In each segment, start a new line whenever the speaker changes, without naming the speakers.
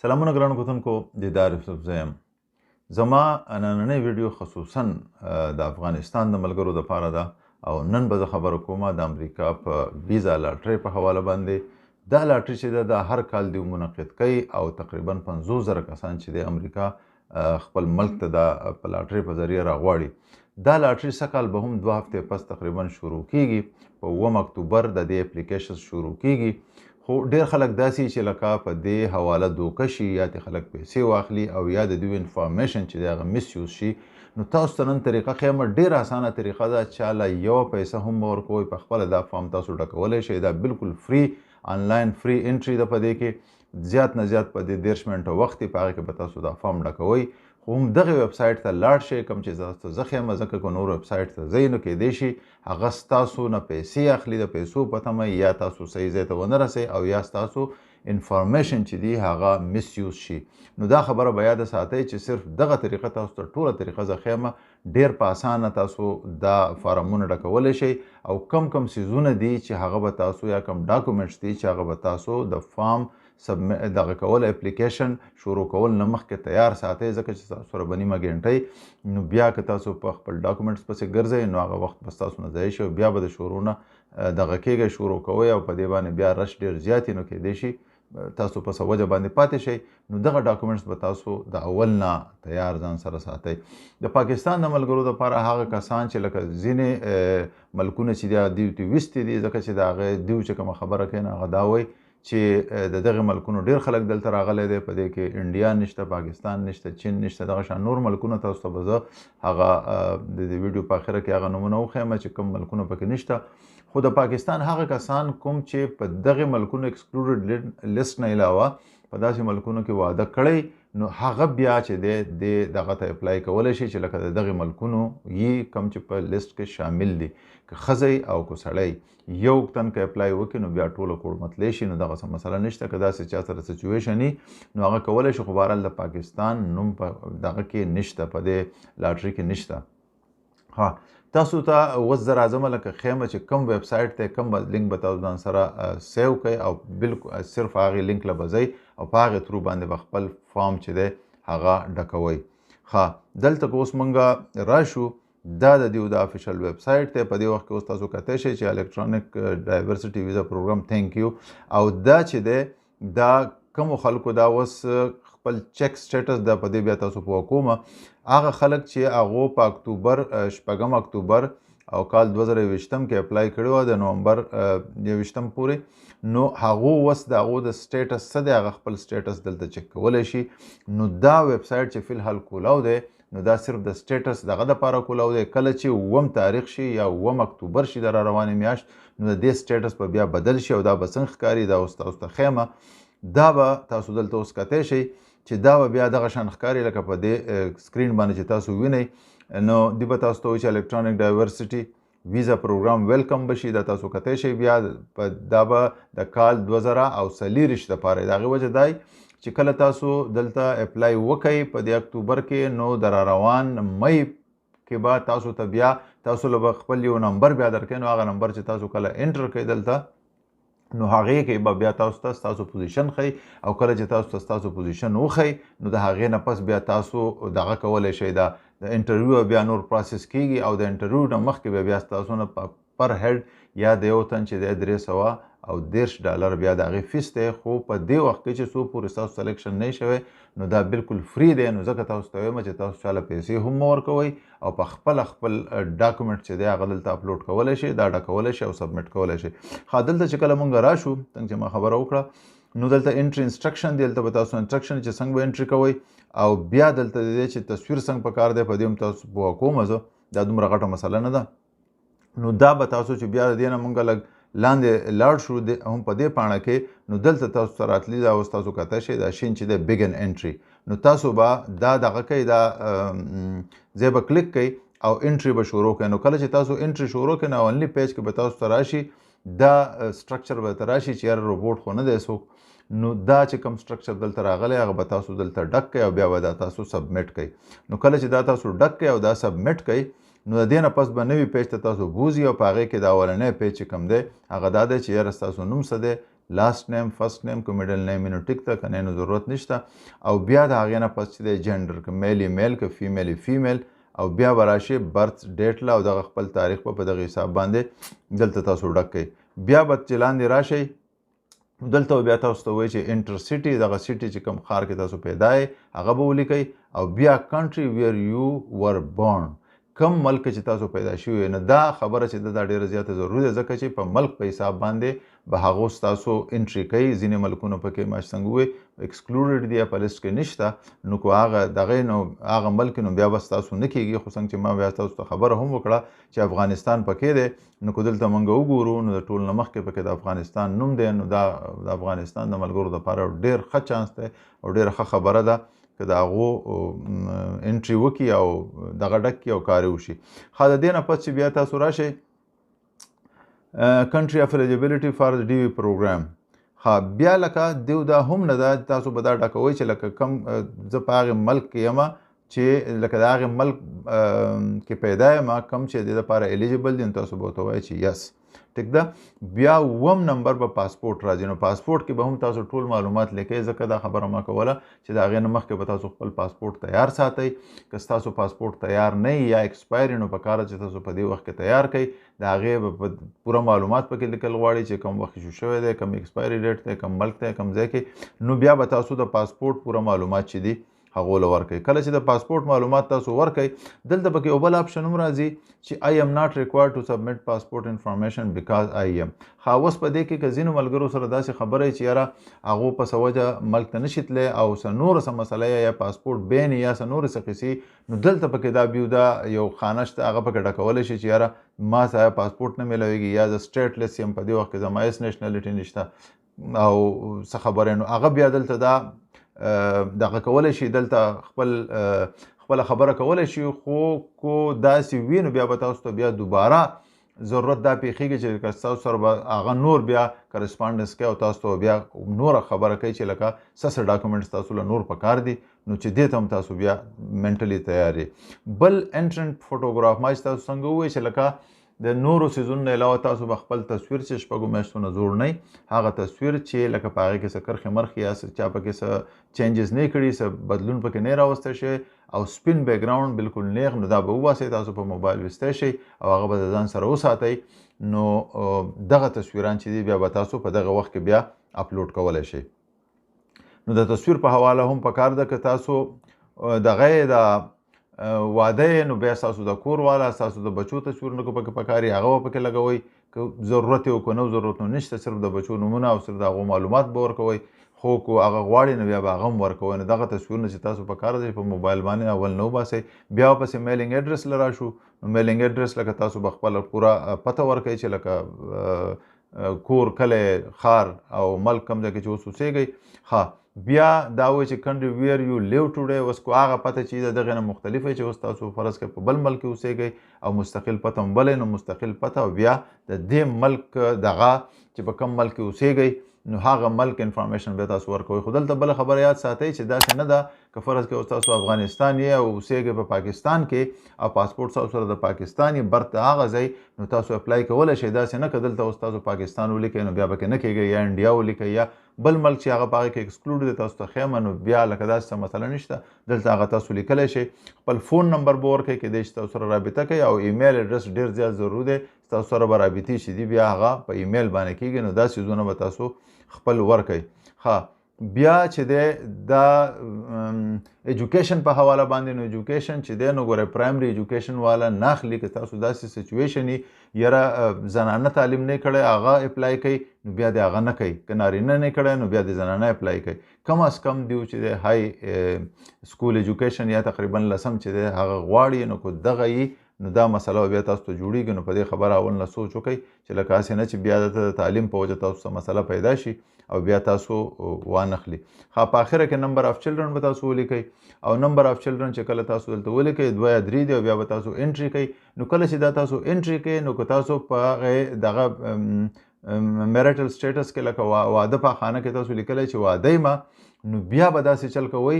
سلامونه ګرانو کتونکو، دیدار یوسفزی یم. زما نننۍ ویډیو خصوصا د افغانستان د ملګرو دپاره ده او نن به زه خبره کوم د امریکا په ویزا لاټرۍ په حواله باندې. دا لاټري چې ده دا هر کال دیو منعقد کوي او تقریبا 50,000 کسان چې دی امریکا خپل ملک ته دا په لاټرۍ په ذریعه راغواړي. دا لاټري سږکال به هم 2 هفتې پس تقریبا شروع کیږي، په 7 اکتوبر د دې اپلیکیشن شروع کیږي. خو ډېر خلک داسې چې لکه په دې حواله دوکه شي یا ترې خلک پیسې واخلي او یا د دوی انفارمیشن چې دی هغه مس یوز شي. نو تاسو ته نن طریقه ښیم، ډېره اسانه طریقه ده، چاله یوه پیسه هم مه ورکوئ، په خپله دا فارم تاسو ډکولی شئ. دا بالکل فري آنلاین فري انټري ده، په دې کې زیات نه زیات په دې 30 منټه وخت دی، په هغې کې به تاسو دا فارم ډکوئ. خو هم دغه ویب سایټ ته لاړ شئ کوم چې تاسو ته زه ښیم، ځکه که نور ویب سایټ ته ځئ نو کیدای شي هغه ستاسو نه پیسې اخلي، د پیسو په تمه یا تاسو صحیح ځای ته ونه رسئ او یا ستاسو انفارمیشن چې دی هغه مس یوز شي. نو دا خبره به یاده ساتئ چې صرف دغه طریقه تاسو ته ټوله طریقه زه ښیم، ډېر په اسانه تاسو دا فارمونه ډکولی شئ. او کم کم څیزونه دي چې هغه به تاسو یا کم ډاکومنټس دي چې هغه به تاسو د فارم دغه کول اپلیکیشن شروع کول نه مخکې تیار ساتئ، ځکه چې تاسو سره به نیمه ګنټه، نو بیا که تاسو په خپل ډاکومنټس پسې ګرځئ نو هغه وخت به ستاسو نه ضایع شي او بیا به د شروع نه دغه کېږئ شروع کوئ او په دې باندې بیا رش ډېر زیات وي، نو کیدای شي تاسو په څه وجه باندې پاتې شئ. نو دغه ډاکومنټس به تاسو د اول نه تیار ځان سره ساتئ. د پاکستان د ملګرو دپاره هغه کسان چې لکه ځینې ملکونه چې دي هغه دیو ته ویستي دي، ځکه چې د هغې دیو چې کومه خبره کوي نو هغه دا وایي چې د دغه ملکونو ډېر خلک دلته راغلی دی، په دې کې انډیا نشته، پاکستان نشته، چین نشته، دغه شان نور ملکونه. تاسو ته به زه هغه د دې ویډیو په اخره کې هغه نومونه وښیم چې کوم ملکونه پکې نشته. خو د پاکستان هغه کسان کوم چې په دغه ملکونو ایکسکلوډډ لیست نه علاوه په داسې ملکونو کې واده کړی، نو هغه بیا چې دی دې دغه ته اپلای کولی شي چې لکه د دغه ملکونو یي کوم چې په لیست کې شامل دي، که ښځی او که سړی یو تن که اپلای وکړي نو بیا ټوله کوړمتلی شي. نو دغه څه مسله نشته، که داسې چا سره سچویشن وي نو هغه کولی شي، خو بهرحال د پاکستان نوم په دغه کې نشته، په دې لاټري کې نشته. ها تاسو ته اوس زه راځم لکه ښیم چې کوم ویب سایټ دی، کوم لینک به تاسو ځان سره سیو کړئ او بالکل صرف هغې لینک له به ځئ او په هغې ترو باندې به خپل فارم چې دی هغه ډکوئ. ښه دلته که اوس مونږ راشو، دا د دیو د افیشل ویب سایټ دی. په دې وخت کې اوس تاسو کتی شئ چې الکترونیک ډایورسټي ویزا پروګرام ثانک یو، او دا چې دی دا کومو خلکو دا اوس خپل چیک سټیټس دا په دې بیا تاسو پوه کومه. هغه خلک چې هغو په اکتوبر 6 اکتوبر او کال 2021 کې اپلای کړی وه د نومبر 21 پورې، نو هغو اوس د هغو د سټیټس څه دی هغه خپل سټیټس دلته چک کولی شي. نو دا ویب سایټ چې فی الحال کولاو دی نو دا صرف د سټیټس دغه دپاره کولاو دی. کله چې 7 تاریخ شي یا 7 اکتوبر شي د را روانې میاشت، نو د دې سټیټس به بیا بدل شي او دا به څنګه ښکاري دا اوس تاسو ته ښیمه. دا به تاسو دلته اوس کتی شئ چې دا به بیا دغه شان ښکاري لکه په دې سکرین باندې چې تاسو وینئ. نو دی به تاسو ته وایي چې الکترونیک ډایورسټي ویزا پروګرام ویلکم به شي، دا تاسو کتی شئ. بیا دا به د کال 2024 دپاره د هغې وجه دی چې کله تاسو دلته اپلای وکئ په دې اکتوبر کې، نو د را روان مئی کې به تاسو ته بیا تاسو له به خپل یو نمبر بیا درکوي، نو هغه نمبر چې تاسو کله انټر کړئ دلته نو هغې کې به بیا تاسو ته ستاسو پوزیشن ښیي، او کله چې تاسو ته ستاسو پوزیشن وښیي نو د هغې نه پس بیا تاسو دغه کولی شئ، دا د انټرویو بیا نور پروسس کیږي، او د انټرویو نه مخکې به بیا ستاسو نه پر هډ یا د یو تن چې دی $330 بیا د هغې فیس دی. خو په دې وخت کې چې څو پورې ستاسو سلیکشن نه شوی نو دا بالکل فری دی. نو ځکه تاسو ته وایم چې تاسو چاله پیسې هم مه ورکوئ او په خپله خپل ډاکومنټ چې دی هغه دلته اپلوډ کولی شئ، دا ډکولی شئ او سبمیټ کولی شئ. ښه دلته چې کله مونږ راشو څنګه چې ما خبره وکړه، نو دلته انټري انسټرکشن دی، دلته به تاسو انسټرکشن چې څنګه به انټري کوئ، او بیا دلته دی چې تصویر څنګه په کار دی په دې هم تاسو پوه کوم زه، دا دومره غټه مسله نه ده. نو دا به تاسو چې بیا د دې نه مونږ لږ لاندې لاړ شو هم په دې پاڼه کې، نو دلته تاسو ته راتلي دا اوس تاسو کتی شئ دا شین چې دی بیګن انټري، نو تاسو به دا دغه کوئ، دا ځای به کلیک کوئ او انټري به شروع کوئ. نو کله چې تاسو انټري شروع کوئ نو اولني پیج کې به تاسو ته راشي دا سټرکچر به ته راشي چې یاره روبوټ خو نه دی څوک، نو دا چې کوم سټرکچر دلته راغلی هغه به تاسو دلته ډک کړئ او بیا به دا تاسو سبمیټ کړئ. نو کله چې دا تاسو ډک کړئ او دا سبمیټ کړئ نو د دې نه پس به نوي پیج ته تاسو بوځي او په هغې کې دا اولنی پیج چې کوم دی هغه دا دی چې یاره ستاسو نوم څه دی، لاست نیم، فرست نیم، که میډل نیم نو ټیک ده، که نه نو ضرورت نشته. او بیا د هغې نه پس چې دی جنډر، که میل یې میل، که فیمیل یې فیمیل. او بیا به راشي برث ډیټ له، او دغه خپل تاریخ به په دغه حساب باندې دلته تاسو ډک کړئ. بیا به چې لاندې راشئ دلته بیا تاسو ته وایي چې enter city، دغه city چې کوم ښار کې تاسو پیدا یې هغه به ولیکئ. او بیا country where you were born، کوم ملک چې تاسو پیدا شوي. نو دا خبره چې دا ډېره زیاته ضروري ده، ځکه چې په ملک په حساب باندې به هغو ستاسو entry کوي. ځینې ملکونه پکې ما چې څنګه ووایي excluded دي، په لیست کې نشته، نو که هغه دغه نو هغه ملک نو بیا به ستاسو نه کېږي. خو څنګه چې ما بیا تاسو ته خبره هم وکړه چې افغانستان پکې دی، نو که دلته موږ وګورو نو د ټول نه مخکې پکې د افغانستان نوم دی. نو دا د افغانستان د ملګرو دپاره ډېر ښه چانس دی او ډېره ښه خبره ده که د هغو entry وکړي او دغه ډک کړي او کار یې وشي. ښه، د دې نه پس چې بیا تاسو راشئ country of eligibility for the DV program. ښه، بیا لکه دیو دا هم نه ده، تاسو به دا ډکوئ چې لکه کم زه په هغې ملک کې یم چې لکه د هغې ملک کې پیدا یم کم چې د دې دپاره eligible دي، نو تاسو به ورته وایئ چې yes، ټیک ده. بیا اووم نمبر به پاسپورټ راځي، نو پاسپورټ کې به هم تاسو ټول معلومات لیکئ، ځکه دا خبره ما کوله چې د هغې نه مخکې به تاسو خپل پاسپورټ تیار ساتئ. که ستاسو پاسپورټ تیار نه وي یا expire نو پکار ده چې تاسو په دې وخت کې تیار کړئ. د هغې به پوره معلومات پکې لیکل غواړي چې کوم وخت issue شوی دی، کوم expiry date دی، کوم ملک دی، کوم ځای کې. نو بیا به تاسو د پاسپورټ پوره معلومات چې دي هغو له ورکوي. کله چې د پاسپورټ معلومات تاسو ورکوئ، دلته پکې یو بل option هم راځي چې I am not required to submit passport information because I am. ښه، اوس په دې کې که ځینو ملګرو سره داسې خبره چې یاره هغو په څه وجه ملک ته نشي تللی او څه نوره څه مسله یا پاسپورټ بین یا څه نورې څه قصې، نو دلته پکې دا بیو دا یو خانه شته، هغه پکې ډکولی شي چې یاره ما سره پاسپورټ نه میلاویږي یا زه stateless یم، په دې وخت کې زما هېڅ nationality نشته او څه خبره. نو هغه بیا دلته دا دغه کولی شي، دلته خپله خبره کولی شي. خو کو داسې وي نو بیا به تاسو ته بیا دوباره ضرورت دا پېښېږي چې که ستاسو سره به هغه نور بیا correspondence کوي او تاسو ته بیا نوره خبره کوي چې لکه څه څه documents تاسو له نور پکار دي، نو چې دې ته هم تاسو بیا mentally تیار یئ. بل entrant photograph، ما چې تاسو څنګه وویل چې لکه د نورو څیزونو نه علاوه تاسو به خپل تصویر چې شپږو میاشتو نه زوړ نه وي، هغه تصویر چې لکه په هغې کې څه کرښې مرښې یا څه چا پکې څه changes نه کړي، څه بدلون پکې نه راوستی شي او سپین background بالکل نیغ، نو دا به وباسئ تاسو په موبایل ویستی شئ او هغه به د ځان سره وساتئ. نو دغه تصویران چې دي بیا به تاسو په دغه وخت کې بیا اپلوډ کولی شئ. نو د تصویر په حواله هم پکار ده که تاسو دغه یې د واده یې، نو بیا ستاسو د کور والا ستاسو د بچو تصویرونه که پکې پکار وي هغه به پکې لګوئ، که ضرورت یې او که نه ضرورت نو نشته، صرف د بچو نومونه او صرف د هغو معلومات به ورکوئ. خو که هغه غواړي نو بیا به هغه هم ورکوئ. نو دغه تصویرونه چې تاسو پکار دی په موبایل باندې اول نه وباسئ. بیا ورپسې mailing address له راشو، نو mailing address لکه تاسو به خپله پوره پته ورکوئ چې لکه کور، کلی، ښار او ملک کوم ځای کې چې اوس اوسېږئ. ښه، بیا دا وایي چې country where you live today، اوس کو هغه پته چې د دغې نه مختلفه چې اوس تاسو فرض کړئ په بل ملک کې اوسېږئ او مستقل پته هم بلئ، نو مستقل پته او بیا د دې ملک دغه چې په کوم ملک کې اوسېږئ نو هغه ملک information بیا تاسو ورکوئ. خو دلته بله خبره یاد ساتئ چې داسې نه ده که فرض کړئ اوس تاسو افغانستان یې او اوسېږئ په پاکستان کې او پاسپورټ تاسو سره د پاکستان یې برته هغه ځای، نو تاسو apply کولی شئ. داسې نه که دلته اوس تاسو پاکستان ولیکئ نو بیا پکې نه کېږئ، یا انډیا ولیکئ یا بل ملک چې هغه په هغې کې exclude دی تاسو ته ښیم، نو بیا لکه داسې څه مسله نشته، دلته هغه تاسو لیکلی شئ. خپل phone number به ورکړئ کېدای شي تاسو سره رابطه کوي، او email address ډېر زیات ضروري دی، تاسو سره به رابطې شي دي بیا هغه په ایمیل باندې کېږي، نو دا څیزونه به تاسو خپل ورکړئ. ښه، بیا چې دی دا education په حواله باندې، نو education چې دی نو ګوره primary education والا نه اخلي. که تاسو داسې situation یې یاره زنانه تعلیم نه کړی هغه apply کوي نو بیا دې هغه نه کوي، که نارینه نه کړی نو بیا دې زنانه apply کوي. کم از کم دیو چې دی high school education یا تقریبا لسم چې دی هغه غواړي، نو که دغه یي نو دا مسله به بیا تاسو ته جوړیږي. نو په دې خبره اول نه سوچ وکړئ چې لکه هسې نه چې بیا درته د تعلیم په وجه تاسو ته مسله پیدا شي او بیا تاسو وانخلي. ښه، په اخره کې number of children به تاسو ولیکئ، او number of children چې کله تاسو دلته ولیکئ 2 یا 3 دی، او بیا به تاسو entry کوئ. نو کله چې دا تاسو entry کوئ نو که تاسو په هغې دغه marital status کې لکه واده په خانه کې تاسو لیکلی چې واده یم، نو بیا به داسې چل کوئ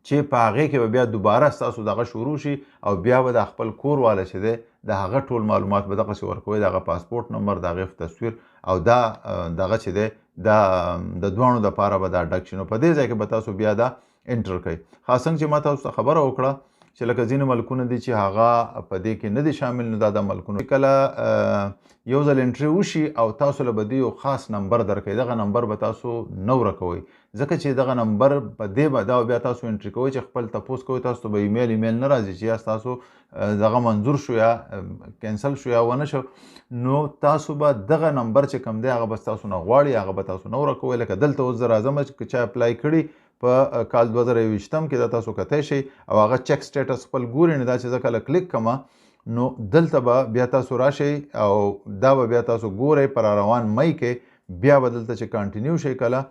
چې په هغې کې به بیا دوباره ستاسو دغه شروع شي او بیا به د خپل کور والا چې دی د هغه ټول معلومات به دغسې ورکوي، د هغه پاسپورټ نمبر، د هغې تصویر او دا دغه چې دی دا د دواړو دپاره به دا ډک شي. نو په دې ځای کې به تاسو بیا دا انټر کړئ. خاص څنګه چې ما تاسو ته خبره وکړه چې لکه ځینې ملکونه دي چې هغه په دې کې نه دي شامل، نو دا د ملکونو کله یو ځل انټری وشي او تاسو له به دوی یو خاص نمبر درکوي، دغه نمبر به تاسو نه ورکوئ، ځکه چې دغه نمبر په دې به دا بیا تاسو انټری کوئ چې خپل تپوس کوئ، تاسو ته به ایمیل نه راځي چې یا ستاسو دغه منظور شو یا کینسل شو یا ونه شو. نو تاسو به دغه نمبر چې کوم دی هغه به ستاسو نه غواړي، هغه به تاسو نه ورکوئ. لکه دلته اوس زه راځم چې چا اپلای کړي په کال 2021 کې، دا تاسو کتی شئ او هغه چک سټیټس خپل ګورئ. نو دا چې زه کله کلیک کړم نو دلته به بیا تاسو راشئ او دا به بیا تاسو ګورئ پر روان مئی کې، بیا به دلته چې کانټینیو شئ کله،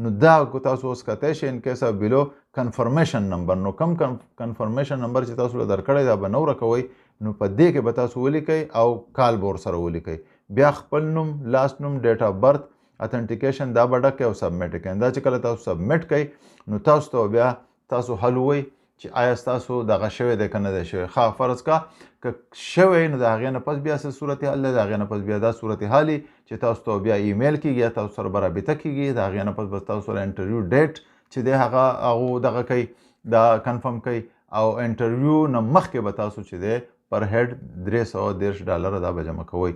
نو دا کو تاسو اوس کتی شئ ان کیس اف بیلو کنفرمیشن نمبر. نو کم کنفرمیشن نمبر چې تاسو له درکړی دا به نه ورکوئ، نو په دې کې به تاسو ولیکئ او کال به ورسره ولیکئ، بیا خپل نوم، لاست نوم، ډیټ اف برث، اتنټیکیشن دا به ډک کړئ او سبمیټ کړئ. دا چې کله تاسو سبمیټ کړئ نو تاسو ته بیا تاسو حل ووایئ چې آیا ستاسو دغه شوی دی که نه دی شوی. ښه فرض کا که شوی نو د هغې نه پس بیا څه صورتحال دی، د هغې نه پس بیا دا صورتحال وي چې تاسو ته بیا ایمیل کېږي یا تاسو سره به رابطه کېږي، د هغې نه پس به تاسو سره انټرویو ډیټ چې دی هغه هغو دغه کوي دا کنفرم کوي، او انټرویو نه مخکې به تاسو چې دی پر هډ 330 ډالره دا به جمع کوئ.